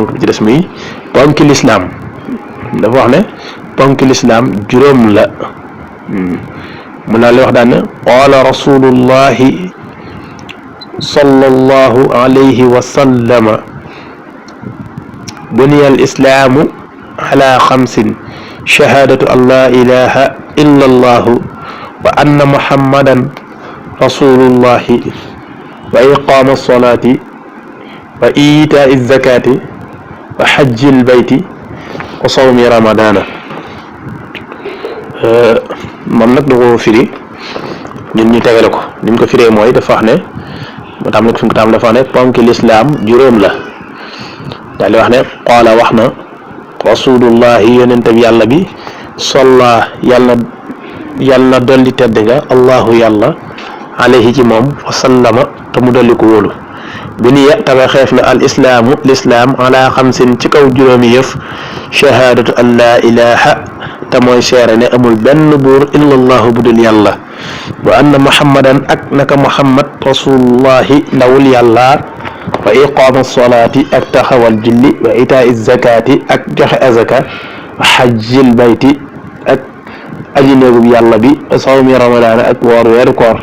ponk bi ci des muy ponki lislaam dafa wax ne ponki lislaam juróom la mu naa li wax daan ne qaala rasulullahi sallallahu alayhi wa sallama buniya al islaamu ala xamsin shahaadatu an laa ilaha illa allahu wa anna muhammadan rasulullahi wa iqaama alsalaati wa iitaai alzakaati wa xajji albayti wa sawmi ramadana moom nag da ko firi ñun ñu tegale ko ni mu ko firee mooy dafa wax ne mu tam nag fi mu ko tam dafa wax ne ponki lislaam juróom la daal di wax ne qaala wax na rasulullahi yonente bi yàlla bi solla yàlla na dolli tedd nga allahu yàlla alayhi ci moom wa sallama te mu dolli ko wóolu bu niya tabaxeef na al islaamu lislaam ala xamsin ci kaw juróomi yëf shahaadatu an laa ilaha te mooy seere ne amul benn buur illa allahu bu dul yàlla wa anna muhammadan ak naka muhammad rasulullahi ndawul yàlla wa iqaama solaati ak taxawal julli wa itaa zakaati ak joxe azaka wa xajjil bayti ak aji néegub yàlla bi sawmi ramadaana ak woor weeru koor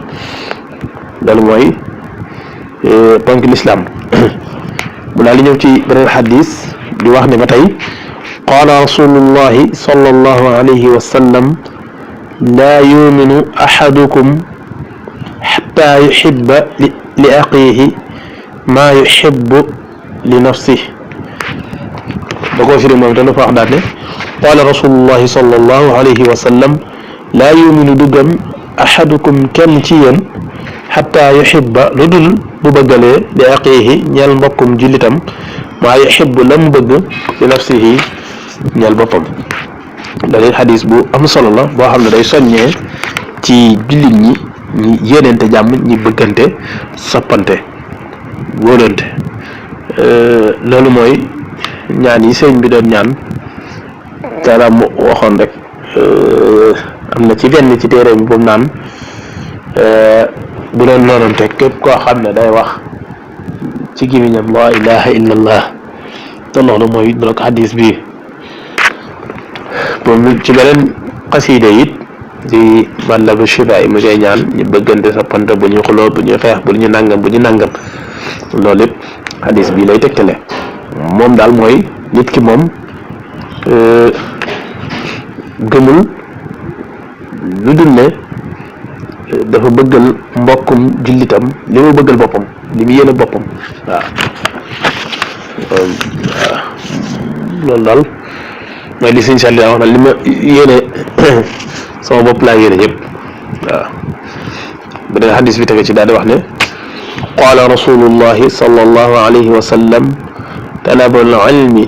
loolu mooy ponk lislaam mu daal di ñëw ci beneen xadis di wax ne ba tey qaala rasulullahi sallallahu alayhi wa sallam laa yuminu ahadukum xatta yuxibba li axiihi maa yuxibbu li nafsihi da koo firi moom te dafa wax daal ne qaala rasulullahi sallallahu alayhi wa sallam laa yuminu du gëm ahadukum kenn ci yéen xataa yuxibba lu dul bu bëggalee li aqiihi ñeel mbokkum jullitam maa yuxibbu la mu bëgg li nafsihi ñeel boppam dalil xadis bu am solo la boo xam ne day soññee ci jullit ñi ñi yéeneente jàmm ñi bëggante soppante wóolante loolu mooy ñaan yi sëñ bi doon ñaan taala mu waxoon rek am na ci benn ci téere bi boobu naan bu doon noonante képp koo xam ne day wax ci gémmiñam laa ilaha illa allah te loolu mooy bu ko xadis bi moom ci beneen xasiide it di Matlabu Chifa yi mu koy ñaan ñu bëggante soppante bu ñu xuloo bu ñu xeex bu ñu nangam loolu yëpp xadis bi lay tegtale moom daal mooy nit ki moom gëmul lu dul ne dafa bëggal mbokkum jullitam li mu bëggal boppam li mu yéene boppam waaw loolu daal mooy li sëñ Sall wax na li ma yéene sama bopp laa yéene ñëpp waaw bu dee xadis bi tege ci daal di wax ne qaala rasulullahi sallallahu alayhi wa sallam talabul ilmi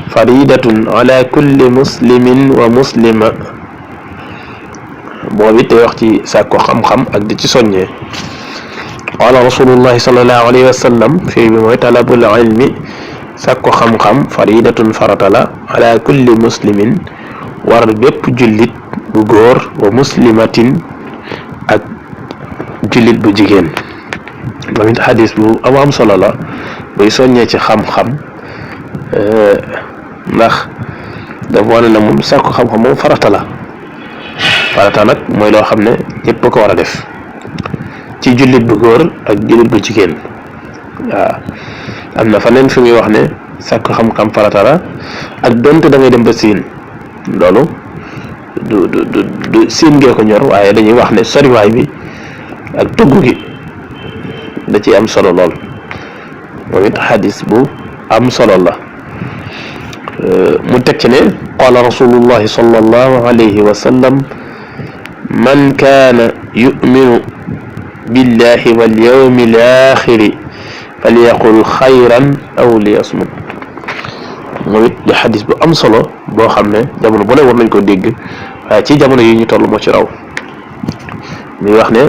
faridatun ala kulli muslimin wa muslima boobu it day wax ci sàkko xam-xam ak di ci soññee qaala rasulullahi sallallahu alayhi wa sallam fii bi mooy talabul ilmi sàkko xam-xam faridatun farata la ala kulli muslimin war bépp jullit bu góor wa muslimatin ak jullit bu jigéen moom it xadis bu am solo la buy soññee ci xam-xam ndax dafa wane na moom sàkko xam-xam moom farata la farata nag mooy loo xam ne ñëpp ko war a def ci jullit bu góor ak jullit bu jigéen waaw am na faneen fi muy wax ne sàkk xam-xam farata la ak donte da ngay dem ba siin loolu du siin ngee ko ñor waaye dañuy wax ne soriwaay bi ak tugg gi da ci am solo lool moom it xadis bu am solo la mu teg ci ne qaala rasulullahi sallallahu alayhi wa sallam man kaana yuminu billahi wal yawmi al axiri falyaqul xayran aw liyasmut moom it di xadis bu am solo boo xam ne jamono bu ne war nañ ko dégg waaye ci jamono yi ñu toll moo ci raw muy wax ne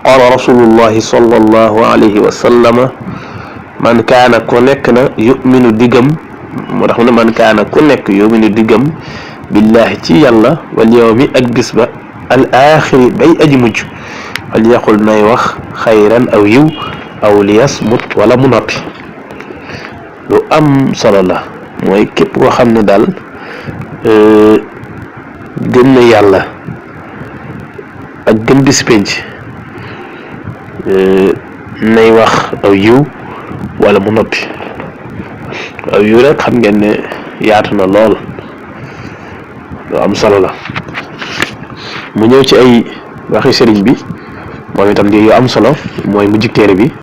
qaala rasulullahi sallallahu alayhi wa sallama man kaana ku nekk na yuminu diggam moo tax mu ne man kaana ku nekk yuminu diggam billahi ci yàlla wal yawmi ak bis ba al axiri bay aji mujj fal yaqul nay wax xayran aw yiw aw liyasmut wala mu noppi lu am solo la mooy képp koo xam ne daal gëm na yàlla ak gëm bis penc nay wax aw yiw wala mu noppi. aw yiw rek xam ngeen ne yaatu na lool lu am solo la. mu ñëw ci ay waxi sëriñ bi moom itam di yu am solo mooy mu jig téere bi